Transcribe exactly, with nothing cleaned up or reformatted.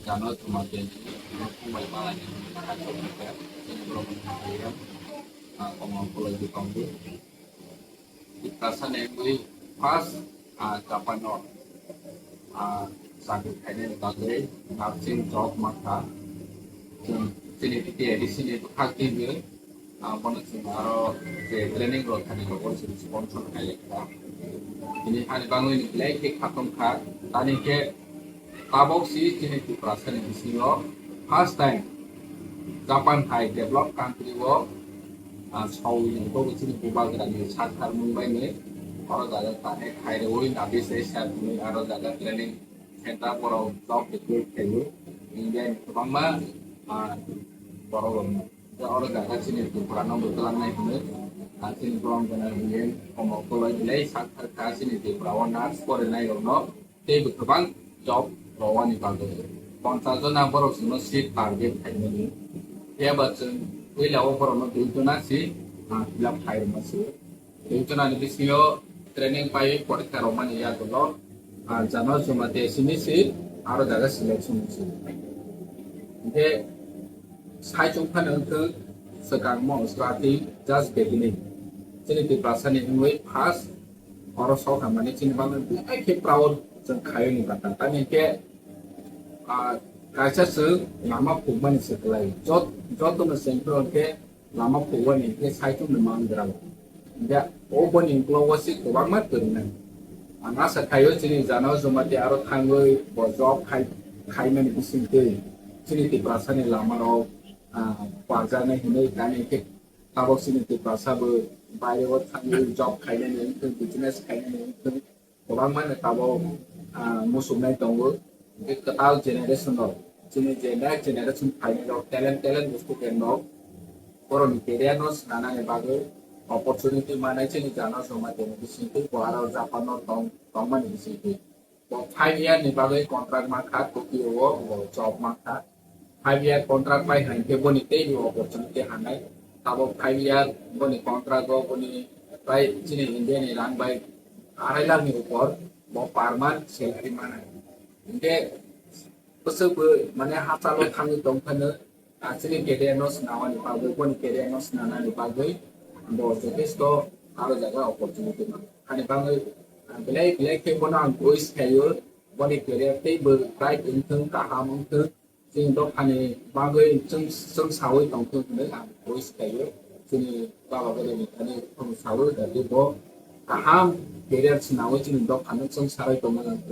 Jano Jamatia ni Khumbai Malai ni Khachok ni Khumbai Malai ni Khachok ni Tiprasa ni wngwi first, ah, Japan o, ah, chakri khainani bagwi nursing job mankha. Chwng chini T T A D C ni bwkhak twi Ah, bono chwng aro je training rok thani rok bono chwng sponsor khailai kha. Tini hani bangwi ni belai khe khatung kha. Tani khe tabok si chini Tiprasa ni bisingo first time Japan hai develop country o, ah, sawi ni bobo chini bubagra ni sakthar mung bai ni oro jaga tani khai rwi nabi se sa tini aro jaga training center borok job recruit khaio. India ni kwbangma, ah, borok rok. Oro jaga chini Tripura no bwtwlangnai hwnwi, ah, chini borom gana hwnwi komo koloi belai sak thar kha chini Tripura o nurse porinai rok no tei bo kwbang job rwani bagwi. Ponchas jona borok chwngno seat target khaimani. Phiya ba chwng puila o borok no dui jona si, ah, fill up khai rwma si. Tei chwng ani bisingo training pai porikha rwmani yagulo, ah, Jano Jamatia simi si aro jaga selection si. Hingke sai chwng phano wngkha swkangmo starting just beginning. Chini Tiprasa ni wngwi first oro sok hamani chini bagwi belai khe proud chwng khayo ni bata. Tani hingke, ah, kaisa chwng lama phukmani se kwlai. Jot-, jotono chwng phano hingke lama phugwani hingke saichung ni mangra. Hingke o boni uklogo se kwbangma kwrwngnai. Ang asa khaio chini Jano Jamatia aro thangwi bo job khai, khaimani bisingtwi chini Tiprasa ni lama rok, ah, parjaknai hinwi kani khe tabok chini Tiprasa bo baire o thangwi job khainani wngthung, business khainani wngthung. Kwbangma ni tabok, ah, muchungnai tongo. Hingke kwtal generation rok, chini je next generation phainai rok, talent, talent student rok, borokni career no swnanani bagwi opportunity manai chini Jano Jamatia ni bisingtwi bo aro Japan no tong, tongmani bisingtwi. Bo five year ni bagwi contract mankha, Tokyo o bo job mankha. Five year contract pai hai khe boni teibo opportunity hanai. Tabok five year boni contract o boni bai chini India ni rang bai arai lakh ni upor bo per month salary manai. Hingke bwswk bo mane hachalo thangwi tongphano, ah, chini career no swnamani bagwi, boni career no swnamnani bagwi bo jothesto aro jaga opportunity mano. Hani bagwi, ah, belai belai khe bono ang wish khaio, boni career tei bo bright wngthung, kaham wngthung. Chini dophani bagwi chwng, chwng sawi tongthung hwnwi ang wish khaio. Chini baba gari ni thani chwng sawi khaio bo kaham career swnamwi chini dophano chwng sawi tongmani ang